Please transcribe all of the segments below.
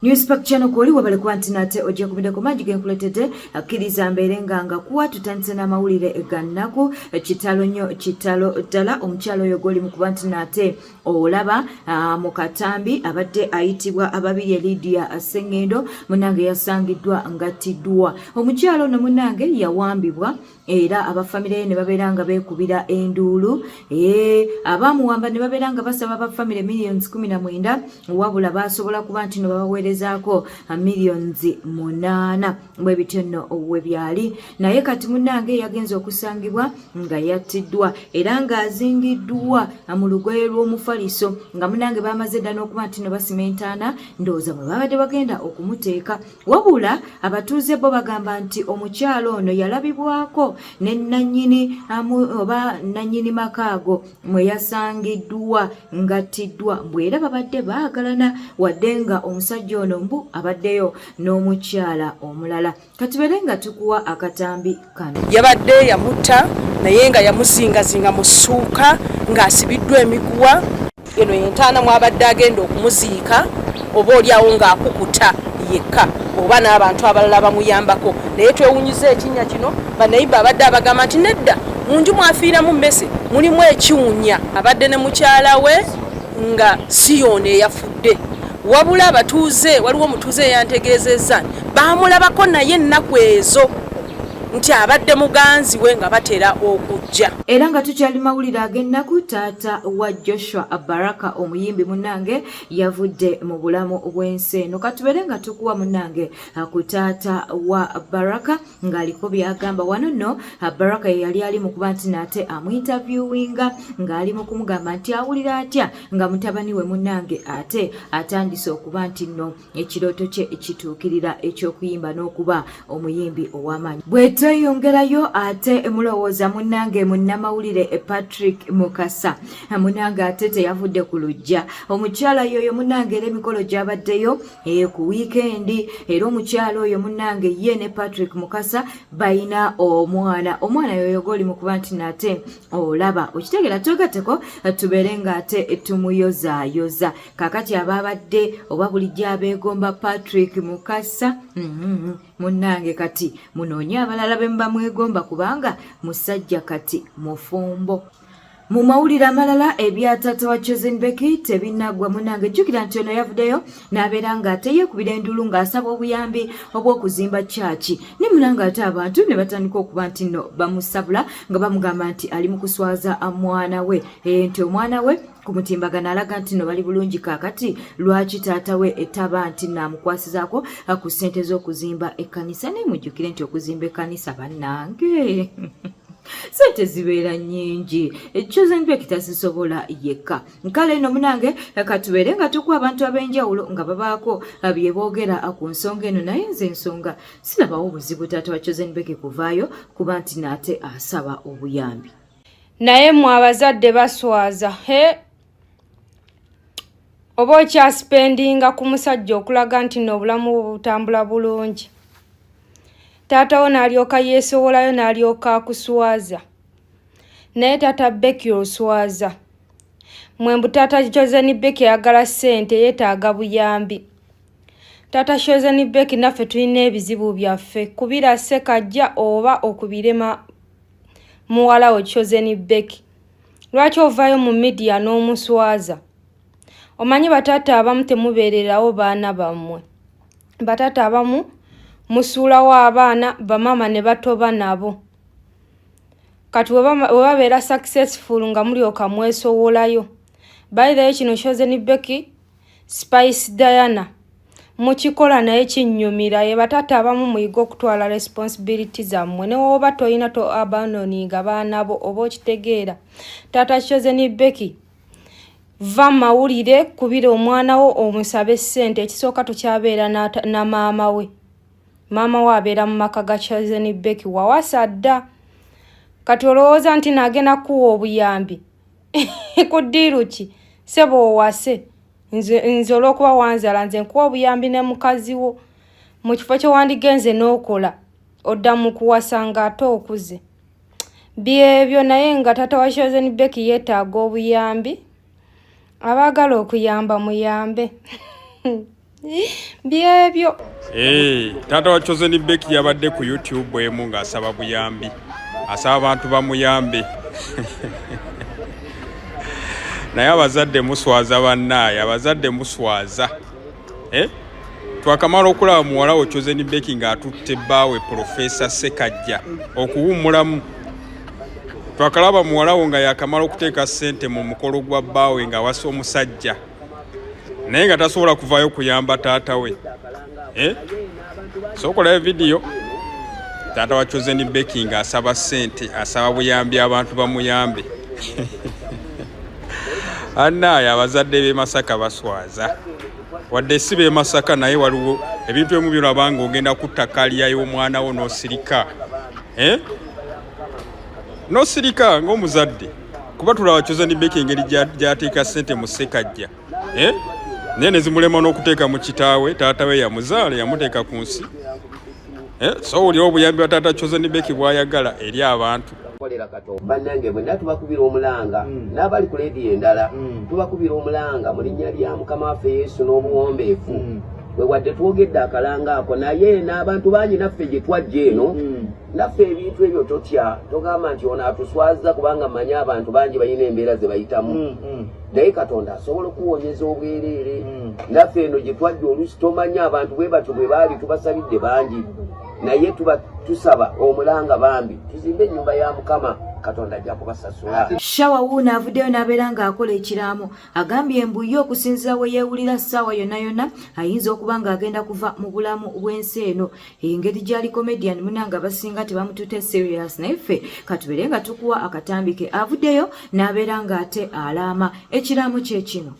Newspark Channel kwoli wabale kuba nti nate ojja kubideko mangi ge nkuleetedde. Akkiriza mbeere nga nga kuwa tutandise n'amawulire ga nnaku. Kitalo nnyo, kitalo ddala. Omukyala oyo gw'oli mu kuba nti nate olaba mu katambi abadde ayitibwa Ababirye Lydia Ssengendo, munnange yasangiddwa ng'attiddwa. Omukyala ono munnange yawambibwa era abafamire ye ne babeera nga beekubira enduulu, abaamuwamba ne babeera nga basaba abafamire millions 19, wabula baasobola kuba nti no babaweerezaako millions 8. Bwe bityo nno we byali, naye kati munnange yagenze okusangibwa nga yattiddwa era ng'azingiddwa mu lugoye lw'omufaliso, nga munnange baamaze dda n'okuba nti no basima entaana, ndowooza mwe babadde bagenda okumuteeka. Wabula abatuuze bo bagamba nti omukyala ono yalabibwako ne nannyini oba nannyini maka ago mwe yasangiddwa ng'attiddwa, mbu era babadde baagalana, wadde nga omusajja ono mbu abaddeyo n'omukyala omulala. Katubeere nga tukuwa akatambi kano. Yabadde yamutta naye nga yamuzingazinga mu ssuuka ng'asibiddwa emiguwa. Eno yentaana mwabadde agenda okumuziika, oba oliawo ng'akukuta yekka oba n'abantu abalala bamuyambako. Naye twewunyiza ekinnya kino. Banayiba abadde abagamba nti nedda, mu nju mwafiiramu mmese mulimu ekiwunya. Abadde ne mukyala we nga si yoono eyafudde, wabula abatuuze, waliwo omutuuze eyantegeezezza baamulabako naye ennaku ezo nti abadde muganzi we nga batera okujja. Era nga tukyali mawulire ag'ennaku, taata wa Joshua Baraka omuyimbi munnange yavudde mu bulamu bw'ensi eno. Katubeere nga tukuwa munnange ku taata wa Baraka ng'aliko by'agamba. Wano nno Baraka ye yali ali mu kuba nti nate amuinterviewinga ng'ali mu kumugamba nti awulira atya nga mutabani we munnange ate atandise okuba nti nno ekirooto kye kituukirira eky'okuyimba n'okuba omuyimbi ow'amaanyi. Bwe tweyongerayo ate mulowooza munnange munnamawulire Patrick Mukasa munnange ate teyavudde ku luggya. Omukyala yoyo munnange era emikolo gy'abaddeyo ku wiikendi, era omukyala oyo munnange ye ne Patrick Mukasa balina omwana. Omwana yoyo gw'oli mu kuba nti nate olaba okitegeera. Twegatteko tubeere ng'ate tumuyozaayoza. Kakati ababadde oba bulijjo abeegomba Patrick Mukasa, munnange kati munoonye abalala be muba mwegomba, kubanga musajja kati mufumbo. Mu mawulire amalala, ebya taata wa Chosen Becky tebinaggwa. Munnange jjukira nti ono yavuddeyo n'abeera ng'ate yeekubira enduulu ng'asaba obuyambi obw'okuzimba kyaki, ne munange ate abantu ne batandika okuba nti nno bamusabula nga bamugamba nti ali mu kuswaza mwana we, nti omwana we ku mutimbagano alaga nti no bali bulungi, kaakati lwaki taata we etaba nti naamukwasizaako ku ssente z'okuzimba ekkanisa? Naye mujjukire nti okuzimba ekkanisa, bannange, sente zibeera nnyingi, Chosen Becky tazisobola yekka. Kale eno munange katubeere nga tukuwa abantu ab'enjawulo nga babaako bye boogera ku nsonga eno, naye nze ensonga sirabawo buzibu taata wa Chosen Becky kuvaayo kuba nti naate asaba obuyambi. Naye mwe abazadde baswaza. He, oba okyaspendinga ku musajja okulaga nti nno obulamu bwo butambula bulungi, taata wo n'alyoka yeesowolayo n'alyoka akuswaza. Naye taata Becky oswaza. Mwe mbu taata Chosen Becky ayagala ssente, yeetaaga buyambi. Taata Chosen Becky, naffe tulina ebizibu byaffe. Kubira Ssekajja oba okubirema muwala wo Chosen Becky. Lwaki ovaayo mu media n'omuswaza? Omanyi bataata abamu temubeererawo baana bammwe. Bataata abamu musuulawo abaana, bamaama ne batoba nabo. Kati we babeera successful nga mulyoka mwesowolayo. By the way, kino Chosen Becky, Spice Diana mukikola naye kinnyumira. Ye bataata abamu muyiga okutwala responsibility zammwe, ne woba toyina to abandoninga baana bo, oba okitegeera. Taata Chosen Becky, va mawulire, kubira omwana wo omusabe ssente. Ekisooka, tokyabeera na maama we. Maama we abeera mu maka ga Chosen Becky, wawasa dda. Kati olowooza nti naagenda kukuwa obuyambi ku ddiiru ki? Sebo, owase. Nze olw'okuba wanzala, nze nkuwa obuyambi ne mukazi wo. Mu kifo kye wandigenze n'okola, odda mu kuwasa ng'ate okuze. Byebyo. Naye nga taata wa Chosen Becky yeetaaga obuyambi. Abaagala okuyamba muyambe. Byebyo. Hey, taata wa Chosen Becky yabadde ku YouTube emu ng'asaba buyambi, asaba abantu bamuyambe. Naye abazadde muswaza bannaaye, abazadde muswaza eh? Twakamala okulaba muwala wo Chosen Becky ng'atutte bbaawe Profesa Ssekajja okuwummulamu. Twakalaba muwala wo nga yakamala okuteeka ssente mu mukolo gwa bbaawe ng'awasa omusajja, naye nga tasobola kuvaayo kuyamba taata we eh? Sokolayo vidiyo taata wa Chosen Becky ng'asaba ssente, asaba buyambi abantu bamuyambe. Annaaye abazadde b'e Masaka baswaza, wadde si b'e Masaka, naye waliwo ebintu ebimu byolaba nga ogenda kutta kaliya y'omwana wo n'osirika eh? N'osirika ng'omuzadde, kuba tulaba Chosen Becky engeri gy'ateeka ssente mu Ssekajja eh? Naye ne zimulema n'okuteeka mu kitaawe, taata we yamuzaala yamuteeka ku nsi eh? So wulira obuyambi bwa taata Chosen Becky bw'ayagala eri abantu. Bannange bwenna tubakubira omulanga n'abali ku leediyo endala, tubakubira omulanga mu linnya lya Mukama waffe Yesu n'obuwombeefu. Bwe wadde twogedde akalanga ako, naye n'abantu bangi naffe gye twajja eno, naffe ebintu ebyo totya, togamba nti ono atuswaza, kubanga mmanyi abantu bangi balina embeera ze bayitamu, naye Katonda asobola okuwonyeza obwereere. Naffe eno gye twajja oluusi tomanya abantu bwe batyo bwe baali, tubasabidde bangi, naye tuba tusaba omulanga bambi tuzimbe ennyumba ya Mukama, Katonda ajja kubasasula. Shawa wuuno avuddeyo n'abeera ng'akola ekiraamo, agambye mbu ye okusinziira we yeewulira ssaawa yonna yonna ayinza okuba ng'agenda kuva mu bulamu bw'ensi eno. Engeri gy'ali comedian munange abasinga tebamutute serious, naye ffe katubeere nga tukuwa akatambi ke avuddeyo n'abeera ng'ate alaama. Ekiraamo kye kino.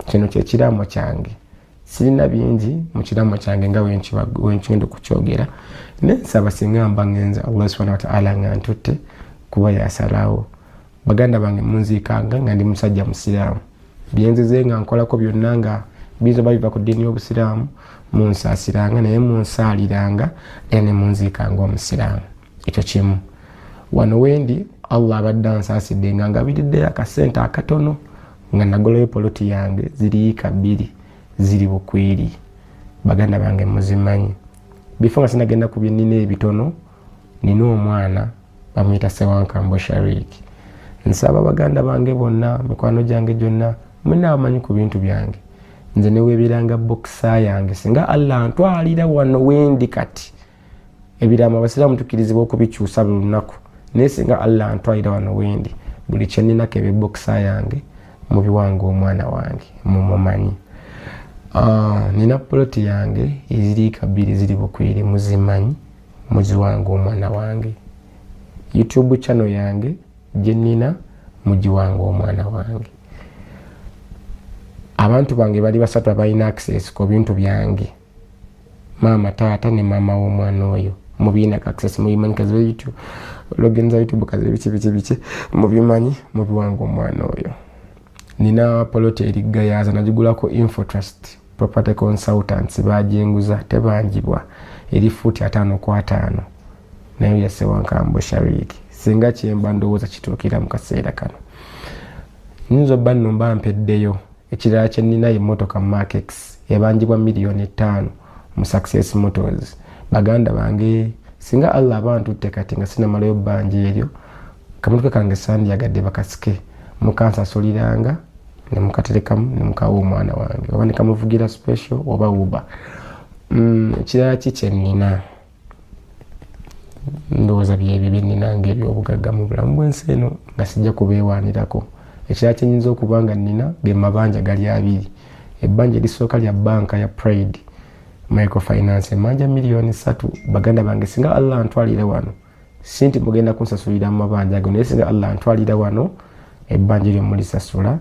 Kino kyekiraamo kyange. Sirina bingi mu kiraamo kyange nga wenkigenda okukyogera, naye nsaba singa mba ngenza, Allah subhana wataala nga ntutte, kuba yasalawo. Baganda bange, munziikanga nga ndi musajja musiraamu. Byenzize nga nkolako byonna nga biyinza oba biva ku ddiini y'obusiraamu, munsaasiranga, naye munsaaliranga era ne munziikanga omusiraamu. Ekyo kimu. Wano wendi Allah abadde ansaasidde nga ngabiriddeyo akasente akatono nga nagolayo poloti yange, ziriyiika 2, ziri Bukwiri. Baganda bange muzimanyi. Bifo nga sinagenda ku byenina ebitono, nina omwana bamuyita Sewankambo Sharik. Nsaba baganda bange bonna, mikwano gyange gyonna, mwenna abamanyi ku bintu byange, nze neweebiranga bokisa yange, singa Allah ntwalira wano wendi kati, ebiraamo abasiraamu tukkirizibwa okubikyusa buli lunaku, naye singa Allah ntwalira wano wendi, buli kyeninako ebebokisa yange mubiwanga omwana wange, mumumanyi. Nina poloti yange eziriika 2, ziri Bukwiri, muzimanyi, muziwanga omwana wange. YouTube channel yange gyenina mugiwanga omwana wange. Abantu bange bali basatu abalina access ku bintu byange: maama, taata ne maama w'omwana oyo. Mubiina access, mubimanyi, kazibe YouTube login za YouTube, kazibe biki biki biki, mubimanyi, mubiwanga omwana oyo. Nina poloti eri Gayaza, nagigulako Infotrust Property Consultants, bajenguza tebanjibwa, eri fuuti 50 ku 50, naye ya Sewankambo Shariki. Singa kyemba ndowooza kituukira mu kaseera kano, nyinza obba nno mba mpeddeyo. Ekirala kyenina emmotoka Mark X, ebanjibwa miliyoni 5 mu Success Motors. Baganda bange, singa Allah aba ntutte kati nga sinamalayo bbanja eryo, kamotoka kange sandyagadde bakasike, mukansasuliranga nemukaterekamu nemukawa omwana wange, oba nekamuvugira special oba uba. Ekirala ki kyenina? Ndowooza byebyo byenina nga ebyobugagga mu bulamu bwensi eno nga sijja kubeewaanirako. Ekirala kyenyinza okuba nga nina ge mabanja gali abiri. Ebbanja erisooka lya banka ya Pride Microfinance, emanja miliyoni 3. Baganda bange, singa Allah ntwalire wano, si nti mugenda kunsasulira mu mabanja ago, naye singa Allah ntwalira wano, ebbanja eryo mulisasula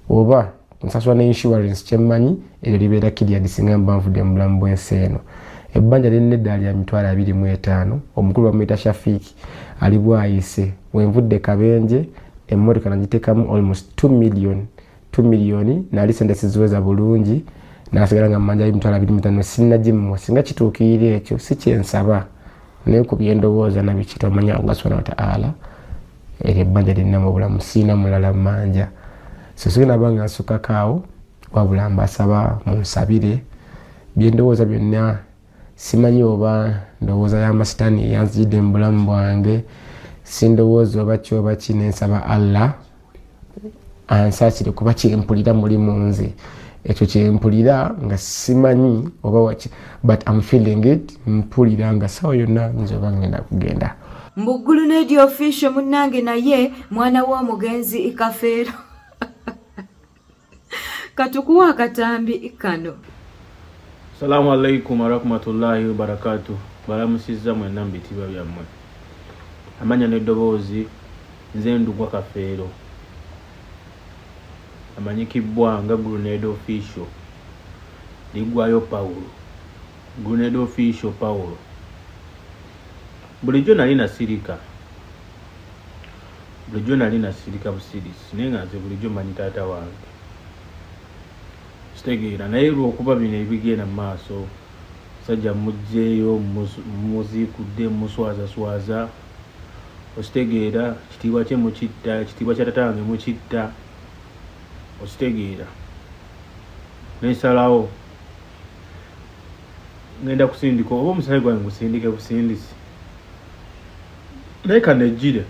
oba nsasula ne insurance. Kyemmanyi eryo libeera cleared singa mba nvudde mu bulamu bw'ensi eno. Ebbanja lirina eddala lya 25,000, omukulu bamuyita Shafiiki, ali Bwayise. Wenvudde kabenje, emmotoka nagiteekamu almost 2 million, 2 miliyoni, nali sente siziweza bulungi, nasigala nga mmanja 25,000, sinnagimuwa. Singa kituukirira ekyo, si kyensaba, naye ku byendowooza nabiki, tomanya Allah subhana wataala. Eryo ebbanja lirina mu bulamu, siina mulala mmanja, so sigenda ba nga nsukako awo, wabula mbasaba munsabire. Byendowooza byonna simanyi oba ndowooza y'amasitaani eyanzijidde mu bulamu bwange, sindowooza oba ki oba ki, nensaba Allah ansaasire kuba kyempulira muli mu nze, ekyo kyempulira nga simanyi oba waki, but am feeling it, mpulira nga sawa yonna nze oba ngenda kugenda. Mbu Grenade Official munnange, naye mwana w'omugenzi Kafeero, katukuwa akatambi kano. Salaamu alaikum warahmatullahi wabarakatu. Balamusizza mwenna mu bitiibwa byammwe. Amanya n'eddoboozi, nze Ndugwa Kafeero, amanyikibbwa nga Grenade Official liggwayo Pawulo, Grenade Official Pawulo. Bulijjo nali nasirika, bulijjo nali nasirika busirisi, naye nga nze bulijjo manyi taata wange kitegeera, naye lwokuba bino ebigenda mu maaso, sajja mugjeeyo, muziikudde, muswazaswaza, okitegeera, kitiibwa kye mukitta, ekitiibwa kya taata wange mukitta, okitegeera. Nensalawo ngenda kusindika oba omusaayi gwange ngusindike busindisi, naye kanejjire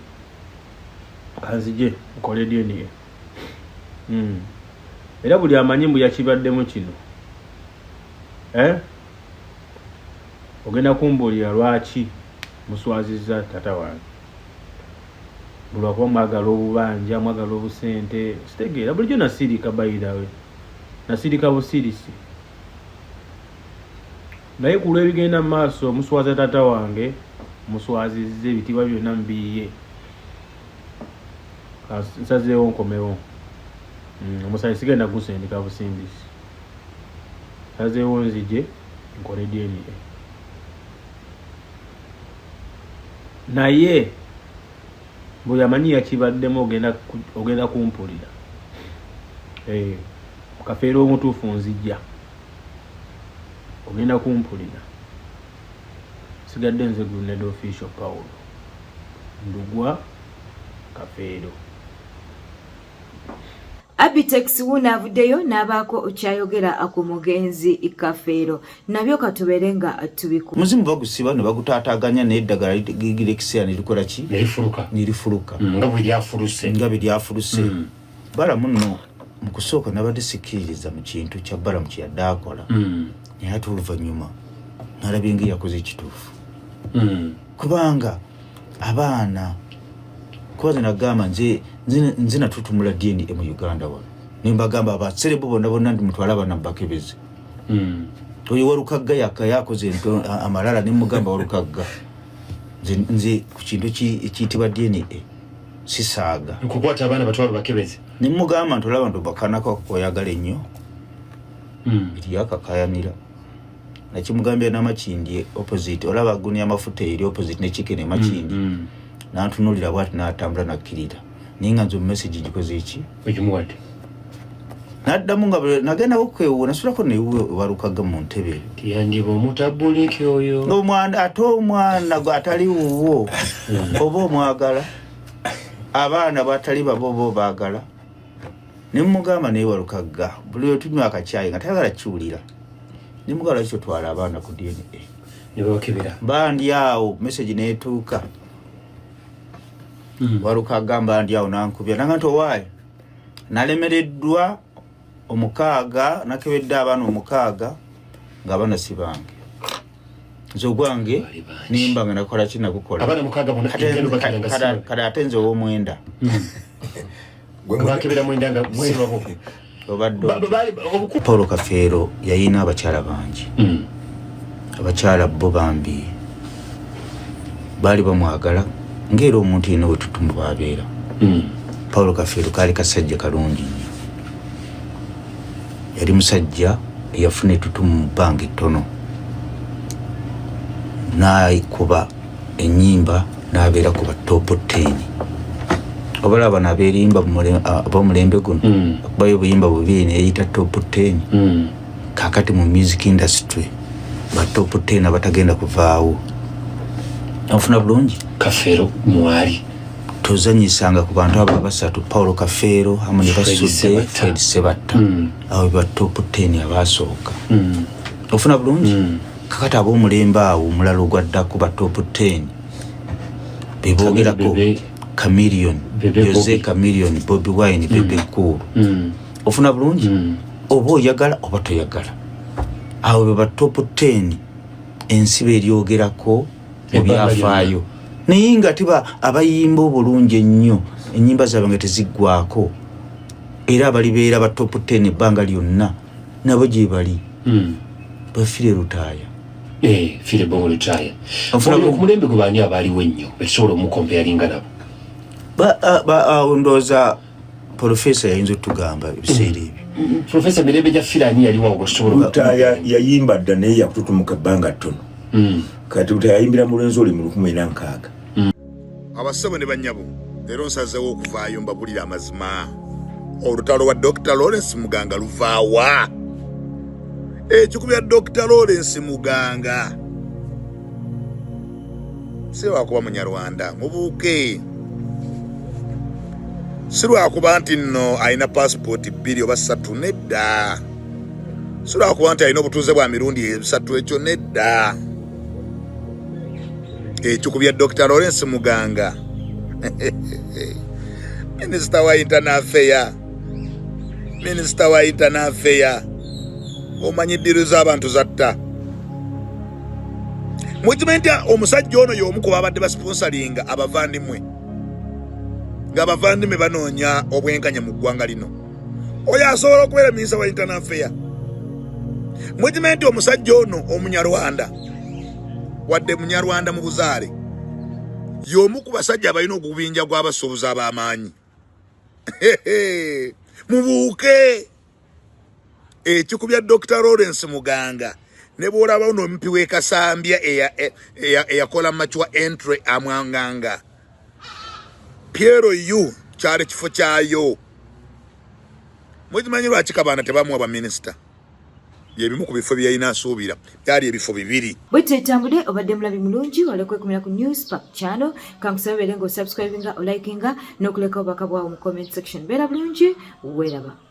kanzije nkole DNA. Era buli amanyi mbu yakibaddemu kino, eh? Ogenda kumbuulira lwaki muswazizza tata wange, bulwakuba mwagala obubanja, mwagala obusente, kitegeera. Bulijjo nasirika, bayirawe nasirika busirisi, naye ku lw'ebigenda mu maaso, muswaza tata wange, muswazizza, ebitiibwa byonna mubiyiye, nsazeewo nkomewo. Omusaayi sigenda gusindika busindisi, nsazeewo nzije nkole DNA. Naye buli amanyi yakibaddemu ogenda kumpulira. Kafeero omutuufu nzijja, ogenda kumpulira. Sigadde nze Grenade Official Paulo Ndugwa Kafeero. Abitex wuno avuddeyo n'abaako kyayogera ku mugenzi Kafeero, nabyo katubeere nga tubiku. Muzimu bagusiba ne bagutaataganya n'eddagala ligira ekiseera ne likola ki? Nerifuluka. Ne lifuluka. Nga bwe lyafuluse. Nga bwe lyafuluse. Balamu nno mu kusooka nabadde sikkiririza mu kintu kya Balamu kye yadde akola, naye ate oluvannyuma nalabye nga eyakoze ekituufu, kubanga abaana, kuba nze nagamba nze natutumula DNA mu Uganda wano, nembagamba abaserebu bonna bonna nti mutwale abaana mubakebeze. Oyo Walukagga yaka yakoze amalala, nemugamba Walukagga, nze ku kintu ekiyitibwa DNA sisaaga. Nkukwata abaana batwale bakebeze. Nemugamba nti olaba nti obakanako koyagala ennyo, eryakakayanira nakimugambye namakindi opposite, olaba gunia amafuta eri opposite nekikene Makindi. Nantunulira bwati natambula nakkirira, naye nga nze omumessage ngikoze eki? Ogimuwadde. Naddamu nga nagendako kwewuwo, nasulako newuwe Walukaga mu ntebe. Tiyandiba omutabuliki oyo. Omwana ate omwana gwe atali wuwo oba omwagala, abaana batali babo oba obaagala. Nemugamba naye Walukagga buli lwe tunywa akacyayi nga tayagala kiwulira, nemugamba lwaki totwala abaana ku DNA? Ne babakebera. Bandi awo message netuuka. Walukagga mbandi awo nankubya nanga nti owaayo nalemereddwa omukaaga, nakebedde abaana omukaaga ng'abaana si bange, nze ogwange Bali bangi. Nimba nga nakola ki nagukola. Abaana mukaaga bonna Kate- egendo bakebera nga si kale ate nze ow'omwenda. Nga bakebera mwenda nga si babo. Obadde Obuku Paul Kafeero yayina abakyala bangi. Abakyala bo bambi baali bamwagala ngaera omuntu yenna wetutumu bwabeera. Paulo Kafeero kaali kasajja kalungi nnyo, yali musajja eyafuna etutumu mu bbanga ettono nakuba enyimba nabeera ku ba top 10. Obalaba bano abeerimba ab'omulembe guno, akubayo obuyimba bubiri neyeyita top 10. Kakati mu music industry ba top 10 abatagenda kuvaawo, onfuna bulungi? Kafeero mwali. Tozanyisanga ku bantu abo abasatu, Paulo Kafeero hamu ne Fred Basudde Sebatta. Fred Sebatta. Abo ba top 10 abasooka. Ofuna bulungi mm. Kakati ab'omulembe awo omulala ogwaddako ba top 10 bebogerako Chameleon, Jose Chameleon, Bobi Wine, Bebe Cool. Ofuna bulungi oba oyagala oba toyagala, awo be ba top 10 ensi beryogerako mu byafaayo, naye nga tiba abayimba obulungi ennyo, ennyimba zaabwe nga teziggwako, era abalibeera ba top 10 ebbanga lyonna nabo gye bali bafire Lutaaya. Eh, Fire Bongo Lutaaya. Omu mulembe gwe baani abaaliwo ennyo betusobola omukompeyalinga nabo? Ndowooza profesa yayinza otugamba ebiseera ebyo. Profesa, mirembe gya Fire ani yaliwo awo gwetusobola? Lutaaya yayimba dda, naye yakututumuka ebbanga ttono. Kati Lutaaya yayimbira mu Lwenzori mu 1960. Abassebo ne bannyabo, leero nsazeewo okuvaayo mbabulire amazima. Olutalo lwa Dr Lawrence Muganga luvaawa? Ekikubya Dr Lawrence Muganga si lwakuba Munyarwanda, mubuuke, si lwakuba nti nno alina pasipooti bbiri oba ssatu, nedda, si lwakuba nti alina obutuuze bwa mirundi esatu, ekyo nedda. Ekikubya Dr Lawrence Muganga, minisita wa internal affair, minisita wa internal affair, omanyi ddiru z'abantu zatta. Mukimanyi nti omusajja ono y'omu ku babadde basponsalinga abavandimwe, ng'abavandimwe banoonya obwenkanya mu ggwanga lino. Oyo asobola okubeera minisita wa internal affair? Mukimanyi nti omusajja ono Omunyarwanda, wadde Munyarwanda mu buzaale, y'omu ku basajja abalina ogubinja gw'abasuubuzi ab'amaanyi? Mubuuke, ekikubya Dr Lawrence Muganga, ne bw'olaba ono omupi w'e Kasambya eyakola mature entry amwanganga PLU, kyali kifo kyayo. Mukimanyi lwaki Kabanda tebamuwa baminisita? Byebimu ku bifo byeyalina asuubira, byali ebifo bibiri. Bwetyo etambudde. Obadde mulabi mulungi, wale kwekumira ku News Park Channel. Kankusabe beere nga osubscribinga, olikinga n'okuleka obubaka bwawo mu comment section. Beera bulungi, weeraba.